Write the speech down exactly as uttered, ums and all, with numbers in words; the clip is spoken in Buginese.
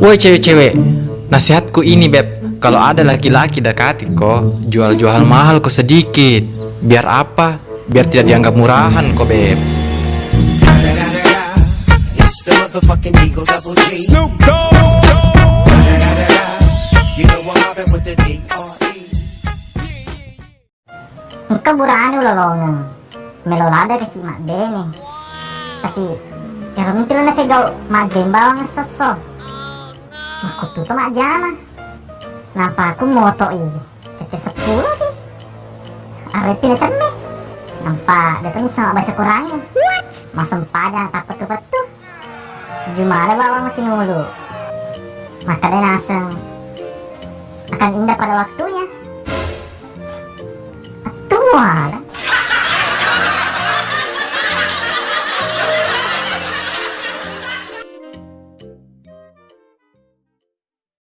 Woi cewek-cewek, nasihatku ini, Beb, kalau ada laki-laki dekati ko, jual-jual mahal ko sedikit. Biar apa? Biar tidak dianggap murahan ko, Beb. It's the motherfucking Eagle Double G. Snoop Dogg. You know I'm mobbing with the D R E. Engka burane ulolongeng, melo lada kasi maddene. Tapi ero mentiro nasegau maggeng bawang esso-esso. Makkuttuto majjama. Nampa aku moto'i tette seppulo ki. Arepi na cemme. Nampa deto nisseng mabbaca Qurangnge. Masempajang tappettu-pettu. Jumada bawang tinulu. Makkeda naseng akan indah pada waktunya. Attuala.